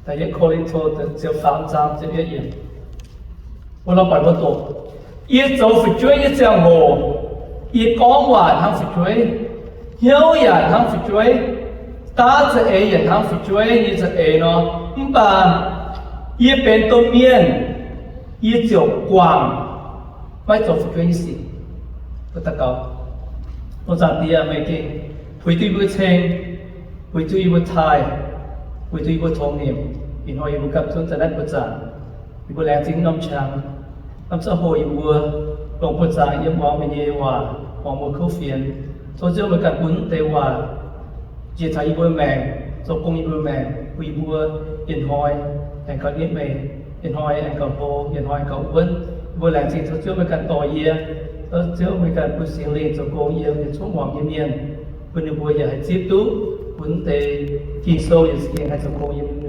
Da'yietv Ko^lin^to ziepc faam zaang ziepc yietv yiemc, mbuo nor buatc mbuo doqc, yie zoux fu'jueiv nyei ziangh hoc, yie gorngv waac hnangv fu'jueiv, hnyouv yaac hnangv fu'jueiv, daav za'eix yaac hnangv fu'jueiv nyei za'eix nor. Mv baac yie benx domh mienh, yie ziouc guangc maiv zoux fu'jueiv nyei sic. Mbuo daux gaux. O Zaangc Diex, meih gengh puix duqv yie mbuo ceng, puix duqv yie mbuo taaih, puix duqv yie mbuo tongx nimc. Ih hnoi yie mbuo gapv zunv daaih naaiv buoz-zaangc, yie mbuo laengz zingh norm qangx, norm ziangh hoc yie mbuo longc buoz-zaangc yiem muangx meih nyei waac, muangx mbuo kouv fienx. Tov Ziouv meih ganh bun deix waac njiec taux yie mbuo maengc, zoux gong yie mbuo maengc, bun yie mbuo ih hnoi aengx gauh nitv meih, ih hnoi aengx gauh hlo, ih hnoi aengx gauh wuonv. Yie mbuo laengz zingh tov Ziouv meih ganh dorh yie, tov Ziouv meih ganh bun Singx Lingh zoux gong yiem yietc zungv muangx nyei mienh, bun ninh mbuo yaac haih zipv duqv bun deix Ging-Sou yietc zingh haih zoux gong yiem ninh